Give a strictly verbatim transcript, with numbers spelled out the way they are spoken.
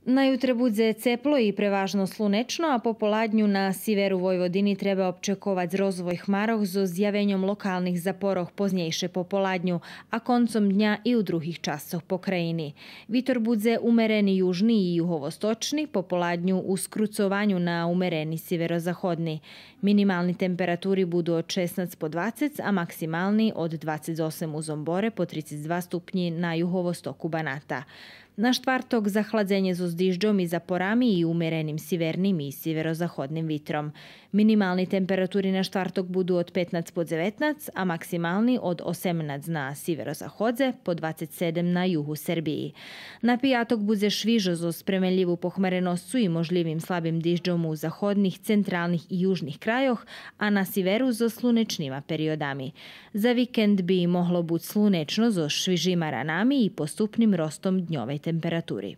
На ютре будзе цепло и преважно слунечно, а пополадню на сиверу Войводини треба обчековац розвой хмарох зоз зявеньом локалних запорох познєйше пополадню, а концом дня и у других часцох покраїни. Витор будзе умерени южни и юговосточни, пополадню у скруцованю на умерени сиверозаходни. Минимални температури буду од шеснац по двацец, а максимални од двацец осем у Зомборе по трицец два ступнї на юговостоку Баната. На штварток захладзенє зоз дижджом и запорами и умереним сиверним и сиверозаходним витром. Минимални температури на штварток буду од петнац по дзеветнац, а максимални од осемнац на сиверозаходзе по двацец седем на югу Сербиї. На пияток будзе швижо зоз пременлїву похмареносцу и можлївим слабим дижджом у заходних, централних и южних крайох, а на сиверу зоз слунечнима периодами. За викенд би могло буц слунечно зоз швижима ранами и поступним ростом дньовей температури.